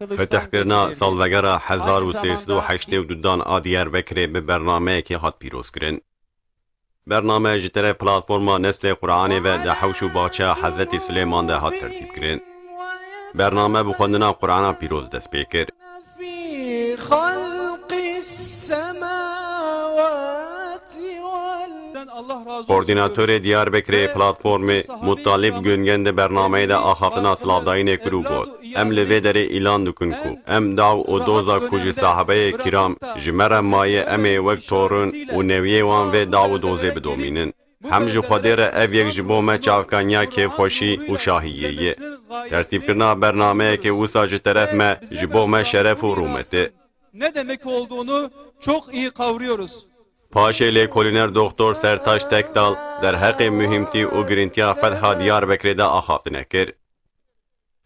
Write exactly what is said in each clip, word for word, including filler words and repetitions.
Fetihkirina salvegera hezar û sê sed û heştê û dudan a Diyarbekirê bi bernameyekê hat pîrozkirin. Bername ji teref platforma Neslê Qur'anê ve di hewş û baxçeya Hezretî Silêman de hat tertîbkirin. Bername bi xwendina Qur'ana pîroz dest pê kir. Koordînatorê Diyarbekirê platformê Muttalib Güngen di bernameyê de axaftina silavdayînê kir û got, Em li vê derê îlan dikin ku em daw û doza ku ji sahabeyê kiram ji me re maye, em ê wek torun û newiyê wan vê daw û dozê bidomînin. Hem ji Xwedê re ev yek ji bo me çavkaniya kêfxweşî û şahiyê ye. Tertîbkirina bernameyekê wisa ji teref me ji bo me şeref û rûmet e. Ne demek olduğunu çok iyi kavruyoruz. Paşê lêkolîner Doktor Sertaç Tekdal derheqê muhîmtî û girîntiya Fetha Diyarbekirê de axaftine kir.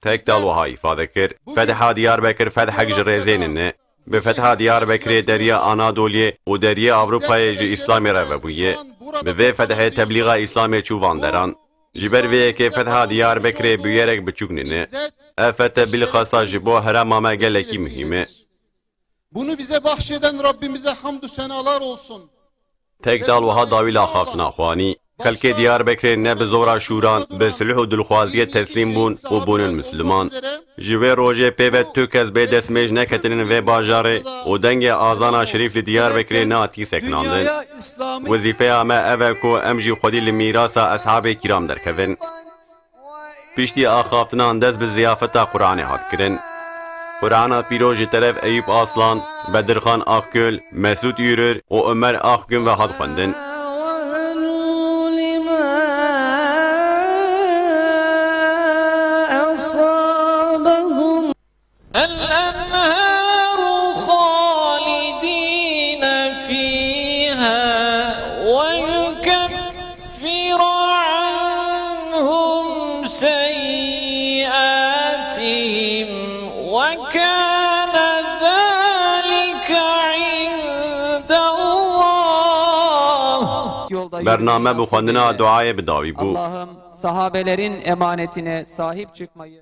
Tekdal wiha îfade kir, Fetha Diyarbekir fethek ji rêzê nîne. Bi Fetha Diyarbekirê deriyê Anadoliyê û deriyê Ewropayê ji Îslamê re vebûye. Bi vê fethê teblîxa Îslamê çû van deran. Ji ber vê yekê Fetha Diyarbekirê bûyerek biçûk nîne. Ev fethe bilxasa ji bo herêma me gelekî muhîm e. Bunu bize bahşeden Rabbimize hamdü senalar olsun. Tekdal wiha dawî li axaftina xwe anî. Xelkê Diyarbekirê ne bi zora şûran, bi sulh û dilxwaziyê teslîm bûn û bûnin Misliman. Ji wê rojê pê ve tu kes bê destmêj neketinin vê bajarê û dengê azana şerîf li Diyarbekirê nehatî sekinandin. Wezîfeya me ev e ku em jî xwedî li mîrasa eshabê kiram derkevin. Piştî axaftinan dest bi ziyafeta Qur'anê hat kirin. Qur'ana pîroz ji teref Eyûp Aslan, Bedirxan Akgöl, Mesûd Yürür û Ömer Akgün ve hat xwendin. الأنهار خالدين فيها ويكفر عنهم سيئاتهم وكان ذلك عند الله. Bername bi xwendina duayê bi dawî bû. Allah'ım sahabelerin emanetine sahip çıkmayı